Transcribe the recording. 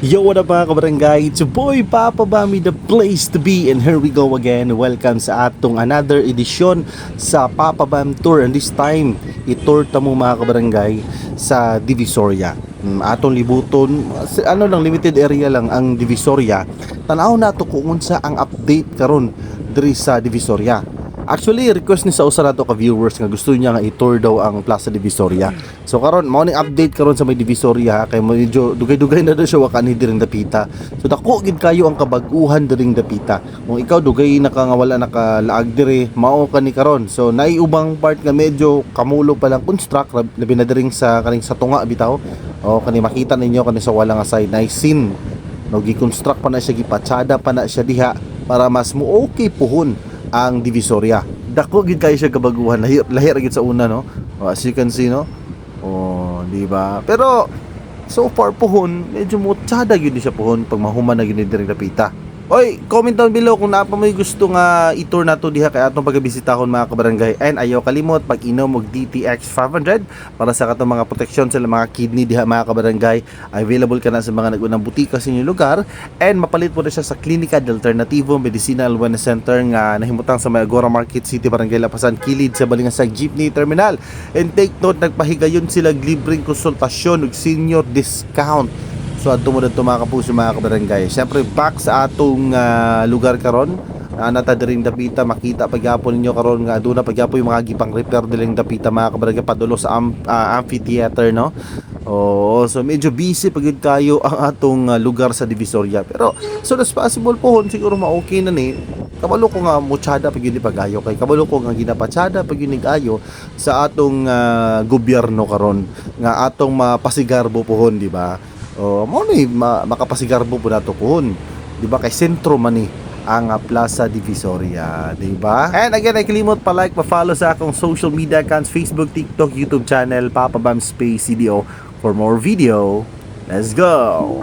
Yo, what up, mga kabarangay? It's your boy Papa Bami, the place to be. And here we go again. Welcome sa atong another edisyon sa Papa Bam Tour. And this time, i-tour ta mo, mga kabarangay, sa Divisoria. Atong libuton, ano lang, limited area lang ang Divisoria. Tanaw nato kung unsa ang update karon diri sa Divisoria. Actually, request ni sa usa nato ka viewers nga gusto niya nga i-tour daw ang Plaza Divisoria. So karon, mao ning update karon sa may Divisoria kay medyo dugay-dugay na daw siya wa kani diring dapita. So dako gid kayo ang kabaguhan diring dapita. Kung ikaw dugay na ka nga wala nakalaag diri, mao kani karon. So naay ubang part nga medyo kamulo pa lang construct, labi na diring sa kaning sa tunga bitaw. O kani makita ninyo kani sa wala nga side, nice scene. No, gi-construct pa na siya, gipatsada pa na siya diha para mas mo okay puhon ang Divisoria. Dako gid kayo siya kabaguhan, lahi lahi ra gid sa una, no. Oh, as you can see, no. Oh, di ba? Pero so far puhon, medyo mutsada gyud ni siya puhon pag mahuman na gyud ni diri dapita. Oy, comment down below kung naa pa mo'y gusto nga i-tour nato diha kay atong pagabisitahon, mga kabarangay. And ayaw kalimot pag-inom og DTX 500 para sa katong mga proteksyon sa mga kidney diha, mga kabarangay. Available ka na sa mga nag-unang butika sa inyong lugar and mapalit po na siya sa Clinica del Alternativo Medicinal Wellness Center nga nahimutang sa may Agora Market City, Barangay Lapasan, kilid sa Balingasag Jeepney Terminal. And take note, nagpahigayon sila libreng konsultasyon ug senior discount. So adto mo didto, mga kapuso, mga kabarangay. Siyempre, back sa atong lugar karon. Nata diring dapita, makita pagyapon ninyo karon nga aduna pagyapon yung mga gipang repair diring dapita, mga kabarangay, padulo sa amphitheater, no. Oo, so medyo busy pag gyud kayo ang atong lugar sa Divisoria. Pero so as possible pohon siguro ma-okay na ni. Kabalo ko nga mutsada pag yun pag-ayo kay kabalo ko nga ginapatsada pag yun ayo sa atong gobyerno karon nga atong mapasigarbo pohon, di ba? Oh, mo ni makapasigarbo po nato pohon. Di ba kay sentro man ni ang Plaza Divisoria, di ba? And again, ay kalimot pa like, pa follow sa akong social media accounts, Facebook, TikTok, YouTube channel, Papa Bam Space CDO for more video. Let's go!